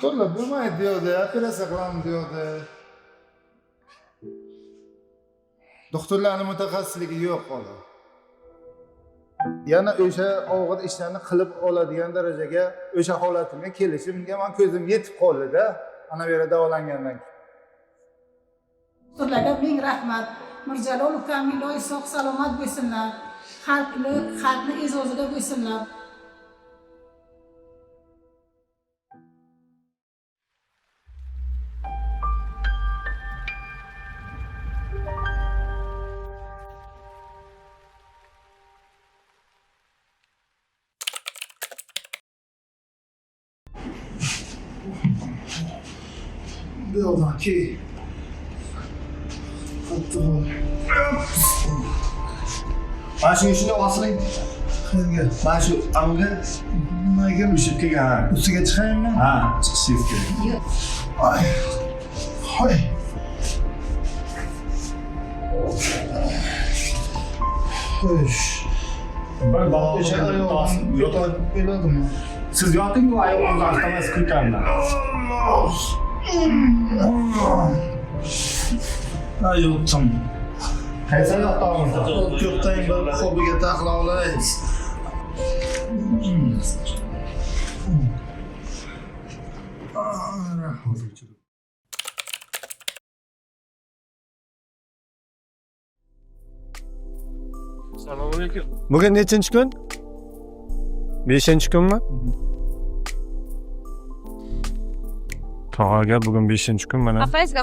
Doktorlar bo'lmaydi deyapti, operatsiya qilamiz deyapti. Doktorlarning mutaxassisligi yo'q hozir. Yana o'sha og'ir ishlarni qilib oladigan darajaga o'sha holatimga kelishimga man ko'zim yetib qoldi-da, ana bu yerda davolangandan keyin. Doktorlarga ming rahmat. Mirjalol ukam ilohi sog' salomat bo'lsinlar. Xalqni e'zozida bo'lsinlar. Bu yoqdan ki qattiq. Mana shunga shunday osiling. Qayerga? Mana shu amuga Nimaga? ushib kelgan. Ha. Ustiga chiqaymi? Ha, chiqishingiz kerak. Ay. Hoy. Xo'sh. Bir O'sha oyog'im yo'q. Bo'ladimi? Siz yoting, u oyog'ingizni avtomat ko'taradi. Ha, yotdim. Qaysi oyoqda og'ridi? Ko'pdan bir qo'liga taxla olay. Assalomu alaykum. Bugun nechinchi kun? 5-kunmi? Tog'aga bugun 5-kun mana.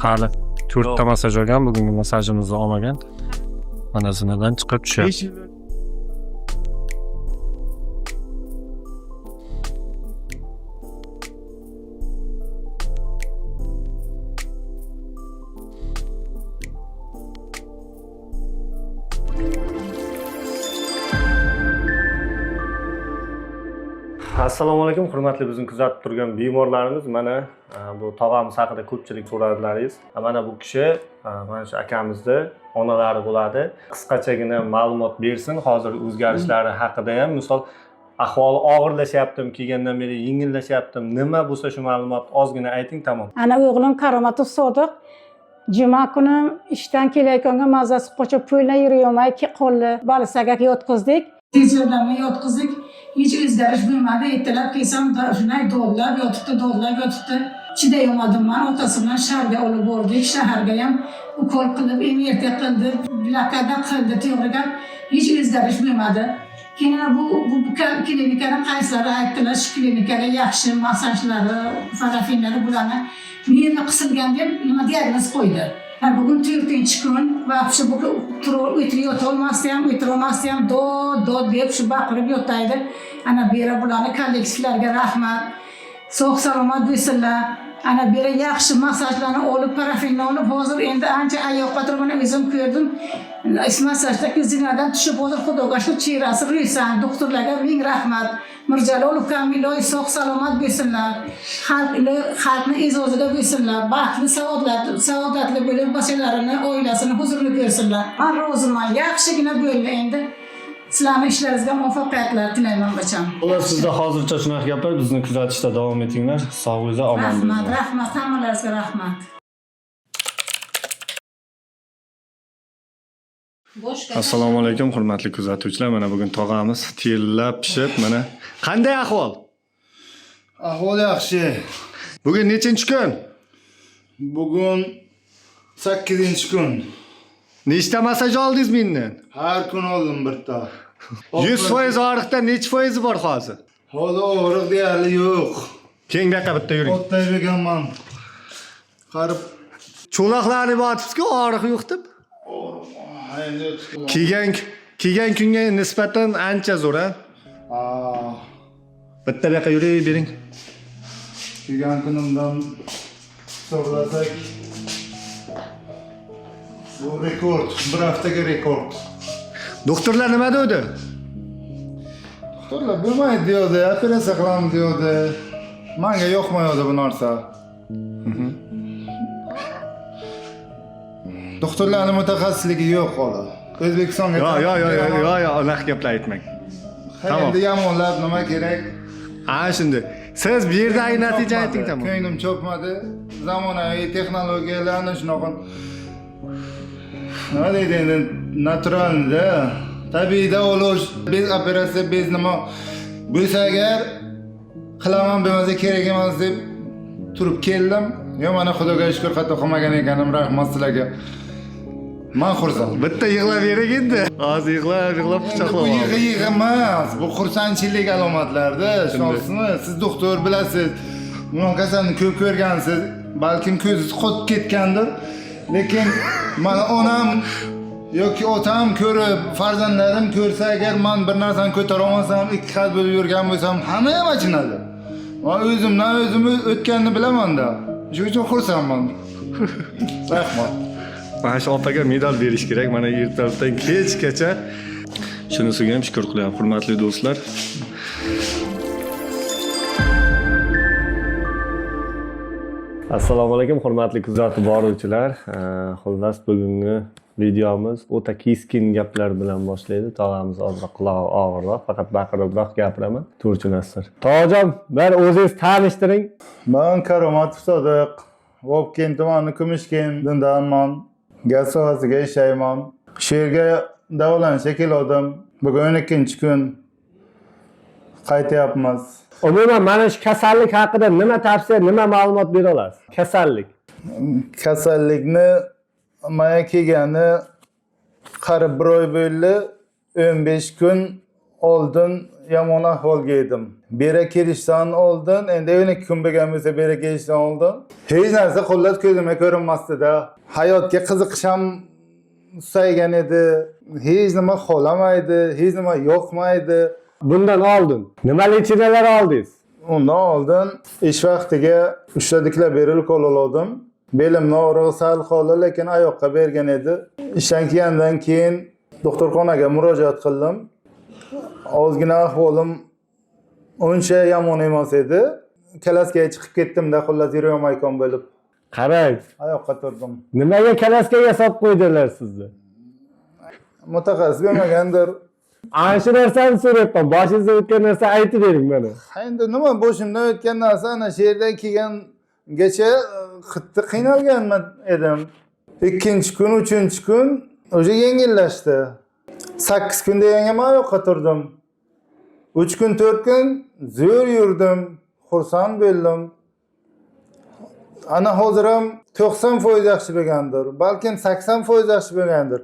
Hali 4 ta massaj olgan, bugungi massajimizni olmagan. Mana zinadan chiqib tushyapti. Assalomu alaykum, hurmatli bizni kuzatib turgan bemorlarimiz. Mana bu tog'amiz haqida ko'pchilik so'radilaringiz. Mana bu kishi mana shu akamizni onalari bo'ladi. Qisqachagina ma'lumot bersin hozir o'zgarishlari haqida ham. Misol ahvoli og'irlashyaptimi, kelgandan beri yengillashyaptimi, nima bo'lsa shu ma'lumot ozgina ayting, tamom. Ana o'g'lim Karomatov Sodiq juma kuni ishdan kelayotganga mazasi qochib po'lna yurolmay qoldi. Balisaga yotqizdik. Tez yordamga yotqizdik. Hech o'zgarish bo'lmadi. Ertalab kelsam shunday dodlab yotibdi, dodlab yotibdi. Chiday olmadim man. Otasi bilan shaharga olib bordik. Shaharga ham ukol qilib, MRT qildi, blokada qildi, to'g'ri gap. Hech o'zgarish bo'lmadi. Keyin bu klinikani qaysilari aytdilar, shu klinikada yaxshi massajlari, parafinlari bularni nervi qisilgan deb nima diagnoz qo'ydi. Ha, bugun 4-kun va shu o'tirib yotolmasdi ham, o'tirolmasdi ham, dod dod deb shu baqirib yotaydi. Ana bera bularni kollektivlarga rahmat. Sog' salomat bo'lsinlar. Ana bera yaxshi massajlarni olib, parafinni olib, hozir endi ancha oyoqqa turib mana o'zim ko'rdim. Massajdagi zinadan tushib hozir Xudoga shukur chehrasi ro'san. Doktorlarga ming rahmat. Mirjalol ukam ilohi sog' salomat bo'lsinlar. Xalqni e'zozida bo'lsinlar. Baxtli, saodatli bo'lib, bachalarini, oilasini huzurini ko'rsinlar. Men roziman. Yaxshigina bo'ldi endi. Sizlarning ishlaringizga muvaffaqiyatlar tilayman bacham. Ular sizda hozircha shunaqa gaplar, bizni kuzatishda davom etinglar. Sog' bo'linglar, omon Rahmat, bo'linglar. rahmat, hammalaringizga rahmat. Assalomu alaykum hurmatli kuzatuvchilar. Mana bugun tog'amiz terlab pishib mana. Qanday ahvol? Ahvol yaxshi. Bugun nechinchi kun? Bugun 8-kun. Nechta massaj oldingiz mendan? Har kun oldim bitta. 100% og'riqdan nechi foizi bor hozir? Hozir og'riq deyarli yo'q. Keling bu yoqqa bitta yuring. Otday berganman. Qarib Cho'loqlarni botibsiz-ku, og'riq yo'q deb. Endi Kelgan kunga nisbatan ancha zo'r, ha? Bitta bu yoqqa yuring, bering. Kelgan kunimdan hisoblasak bu rekord, bir haftaga rekord. Doktorlar nima dedi? Doktorlar bo'lmaydi deyapti, operatsiya qilamiz deyapti. Menga yoqmayapti bu narsa. Doktorlarning mutaxassisligi yo'q hozir. O'zbekistonga Yo, yo, yo, yo, yo, yo, unaqa gaplar aytmang. Tamam. Endi yomonlab nima kerak? Ha, shunday. Siz bu yerdagi natijani ayting tamom. Ko'nglim cho'kmadi. Zamonaviy texnologiyalarni shunaqa nima deydi endi naturalda tabiiy davolash bez operatsiya bez nima bo'lsa agar qilaman bo'lmasa kerak emas deb turib keldim. Yo mana xudoga shukur xato qilmagan ekanim, rahmat sizlarga. Man xursand. Bitta yig'lab bering endi. Hozir yig'lab yig'lab Endi quchoqlab bu oldi. yig'i yig'i emas, bu xursandchilik alomatlarida. Tushunasizmi? Siz doktor bilasiz. Bunaqa kasalni ko'p ko'rgansiz. Balkim ko'zingiz qotib ketgandir. Lekin mana onam yoki otam ko'rib, farzandlarim ko'rsa agar man bir narsani ko'tara olmasam, ikki xat bo'lib yurgan bo'lsam, hamma ham achinadi. Va o'zimdan o'zim o'tganini bilaman-da. Shuning uchun xursandman. Rahmat. Mana shu opaga medal berish kerak. Mana ertalabdan kechgacha shunisiga ham shukur qilyapman, hurmatli do'stlar. Assalomu alaykum hurmatli kuzatib boruvchilar. Xullas bugungi videomiz o'ta keskin gaplar bilan boshlaydi. Tog'amiz ozroq qulog'i og'irroq, faqat baqiribroq gapiraman. To'g'ri. Tog'ajon, bir o'zingiz tanishtiring. Man Karomatov Sodiq, Vobkent tumani Kumushkentdanman. Gaz sohasiga ishlayman. Shu yerga davolanishga kelgandim. Bugun 12-kun qaytyapmiz. Umuman mana shu kasallik haqida nima tavsiya, nima ma'lumot bera olasiz? Kasallik. Kasallikni maya kelgani qarib bir oy bo'ldi. 15 kun oldin yomon ahvolga edim. Bera kelishdan oldin, endi 12 kun bo'lgan bo'lsa bera kelishdan oldin hech narsa xullas ko'zimga ko'rinmasdi-da. Hayotga qiziqish ham susaygan edi. Hech nima xohlamaydi, hech nima yoqmaydi. Bundan oldin nima lechinalar oldingiz? Undan oldin ish vaqtiga 3 ta beril ukol oldim. Belimni og'rig'i sal qoldi, lekin oyoqqa bergan edi. Ishdan kelgandan keyin doktorxonaga murojaat qildim. Ozgina ahvolim uncha yomon emas edi. Kalaskaga chiqib ketdim-da, xullas yurolmayotgan bo'lib Qarang, oyoqqa turdim. nimaga kalaskaga solib qo'ydilar sizni? Mutaxassis bo'lmagandir. Ana shu narsani so'rayapman. Boshingizdan o'tgan narsa aytib bering mana. Ha, endi nima boshimdan o'tgan narsa ana shu yerdan kelgangacha qattiq qiynalganman edim. Ikkinchi kun, uchinchi kun уже yengillashdi. 8 kun deganga man oyoqqa turdim. 3 kun, 4 kun zo'r yurdim, xursand bo'ldim. Ana hozir ham 90% yaxshi bo'lgandir, balkim 80% yaxshi bo'lgandir.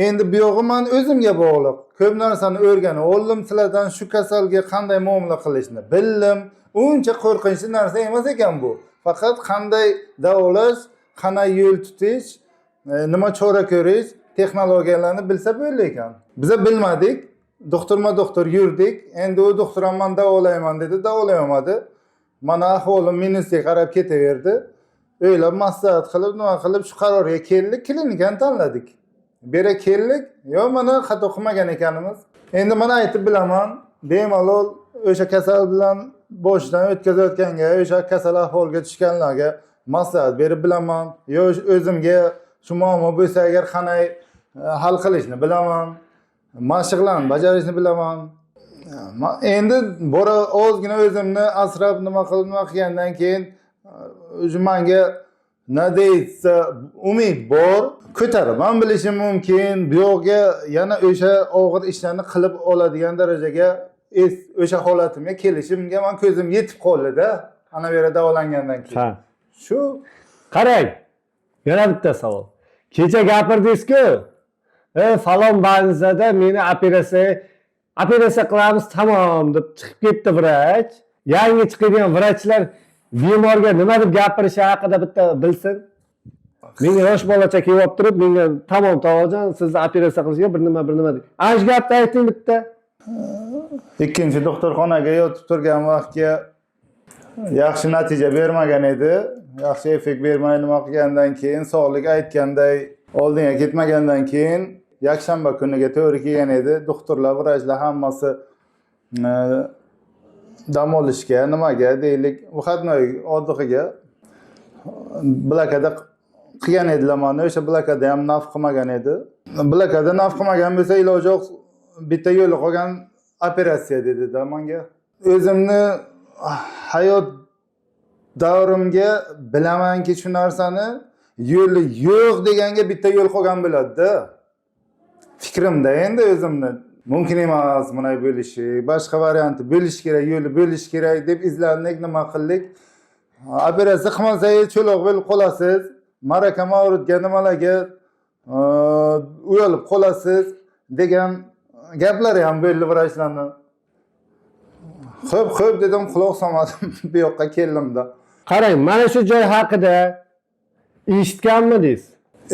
Endi bu yog'i man o'zimga bog'liq. Ko'p narsani o'rganib oldim sizlardan, shu kasalga qanday muomala qilishni bildim. Uncha qo'rqinchli narsa emas ekan bu. Faqat qanday davolash, qanday yo'l tutish, nima chora ko'rish, texnologiyalarni bilsa bo'ldi ekan. Biza bilmadik. Doktorma doktor yurdik. Endi u doktor ham man davolayman dedi, davolay olmadi. Mana ahvolim minusga qarab ketaverdi. O'ylab maslahat qilib, nima qilib shu qarorga keldik, klinikani tanladik. Bera keldik, yo mana xato qilmagan ekanimiz. Endi mana aytib bilaman, bemalol o'sha kasal bilan boshidan o'tkazayotganga, o'sha kasal ahvolga tushganlarga maslahat berib bilaman. Yo o'zimga shu muammo bo'lsa agar qanday hal qilishni bilaman. Mashqlarni bajarishni bilaman. Endi bora ozgina o'zimni asrab nima qilib nima qilgandan keyin o'zi manga надеяться umid bor. Ko'tarib ham bilishim mumkin. Bu yoqga yana o'sha og'ir ishlarni qilib oladigan darajaga o'sha holatimga kelishimga man ko'zim yetib qoldi-da. Ana bu yerda davolangandan keyin. Ha. Shu Qarang. Yana bitta savol. Kecha gapirdingiz-ku. Falon banzada meni operatsiya qilamiz tamom deb chiqib ketdi vrach. Yangi chiqadigan vrachlar bemorga nima deb gapirishi haqida bitta bilsin. Menga yosh bolacha kelib turib, menga tamom tog'ajon, sizni operatsiya qilishga bir nima bir nima deb. Ana shu gapni ayting bitta. Ikkinchi doktorxonaga yotib turgan vaqtga yaxshi natija bermagan edi. Yaxshi effekt bermay nima qilgandan keyin sog'lik aytganday oldinga ketmagandan keyin yakshanba kuniga to'g'ri kelgan edi. Doktorlar, vrachlar hammasi dam olishga, nimaga deylik, выходной отдыхiga blokada qilgan edilar mani. O'sha blokada ham naf qilmagan edi. Blokada naf qilmagan bo'lsa iloji yo'q, bitta yo'li qolgan operatsiya dedi-da menga. O'zimni Hayot davrimga bilamanki shu narsani yo'li yo'q deganga bitta yo'l qolgan bo'ladi-da. Fikrimda endi o'zimni mumkin emas bunday bo'lishi, boshqa varianti bo'lishi kerak, yo'li bo'lishi kerak deb izlandik, nima qildik. Operatsiya qilmasangiz cho'loq bo'lib qolasiz, maraka mavridga nimalarga uyalib qolasiz degan gaplari ham bo'ldi vrachlarni. Xo'p, xo'p dedim, quloq solmadim, bu yoqqa keldimda. Qarang, mana shu joy haqida eshitganmidingiz?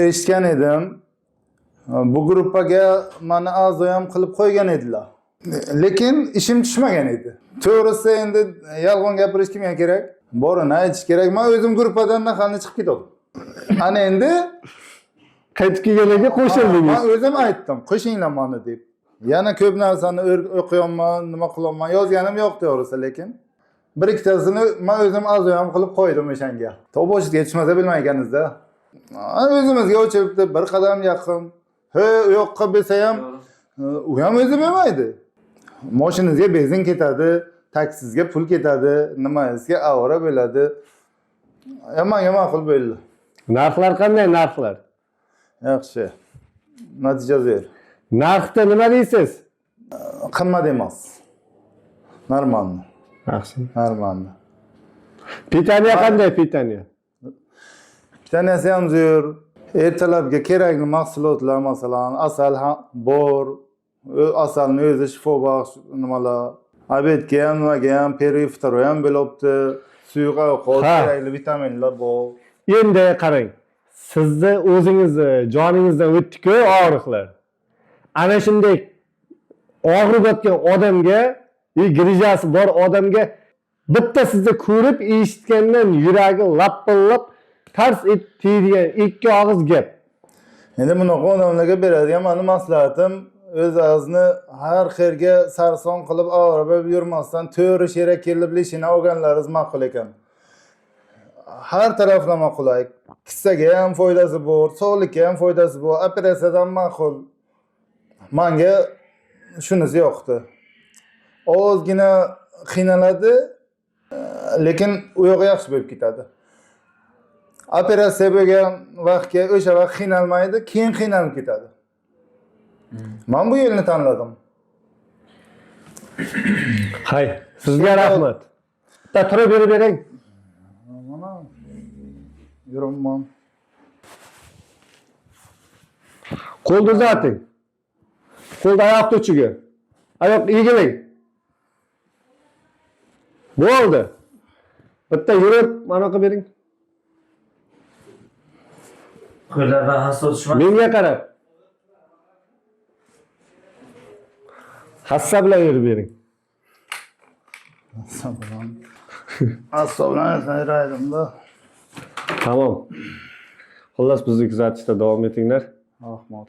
Eshitgan edim. Bu gruppaga mani a'zo ham qilib qo'ygan edilar. Lekin ishim tushmagan edi. To'g'risi endi yolg'on gapirish kimga kerak? Borini aytish kerak. Men o'zim gruppadan naqalni chiqib ketdim. Ana endi Qaytib kelganiga qo'shildingiz. Men o'zim aytdim, qo'shinglar mani deb. Yana ko'p narsani o'qiyapman, nima qilyapman, yozganim yo'q to'g'risi, lekin bir ikkitasini men o'zim a'zo ham qilib qo'ydim o'shanga. Toboshiga tushmasa bilmay ekanizda. O'zimizga o'chibdi, bir qadam yaqin. He, u yoqqa bo'lsa ham u ham o'zi bo'lmaydi. Mashinangizga benzin ketadi, taksizga pul ketadi, nimangizga avora bo'ladi. Yomon ma'qul bo'ldi. Narxlar qanday narxlar? Yaxshi. Natija zo'r. Narxda nima deysiz? Qimmat emas. Нормально, Yaxshi. Нормально. Питание qanday питание? Питание si ham zo'r. Ertalabga kerakli mahsulotlar, masalan, asal ham bor. Asalni o'zi shifobaxsh nimalar. Обед ga ham, nimaga ham, первый, второй ham bo'libdi. Suyuq ovqat, kerakli vitaminlar bor. Endi qarang, sizni o'zingizni joningizdan o'tdi-ku og'riqlar. Ana shunday og'rib yotgan odamga, грыжа si bor odamga bitta sizni ko'rib eshitgandan yuragi lapillab tars etib tegadigan ikki og'iz gap. Endi bunaqa odamlarga beradigan mani maslahatim o'zlarini har xirga sarson qilib ovora bo'lib yurmasdan to'g'ri shu kelib лечение olganlaringiz ma'qul ekan. Har taraflama qulay. Kissaga ham foydasi bor, sog'likka ham foydasi bor, operatsiyadan ma'qul. Manga shunisi yoqdi. Ozgina qiynaladi, lekin u yog'i yaxshi bo'lib ketadi. Operatsiya bo'lgan vaqtga o'sha vaqt qiynalmaydi, keyin qiynalib ketadi. Men bu yo'lni tanladim. Hay, sizga rahmat. Bitta turib berib bering. Mana yuribman. Qo'lni uzating. Qo'lni oyoq uchiga. Oyoq egiling. Bo'ldi. Bitta yurib, mana qilib bering. Qo'llardan hassa tushmas. Menga qarab. Hassa bilan yurib bering. Assalomu alaykum. Tamom. Xullas bizni kuzatishda davom etinglar. Rahmat.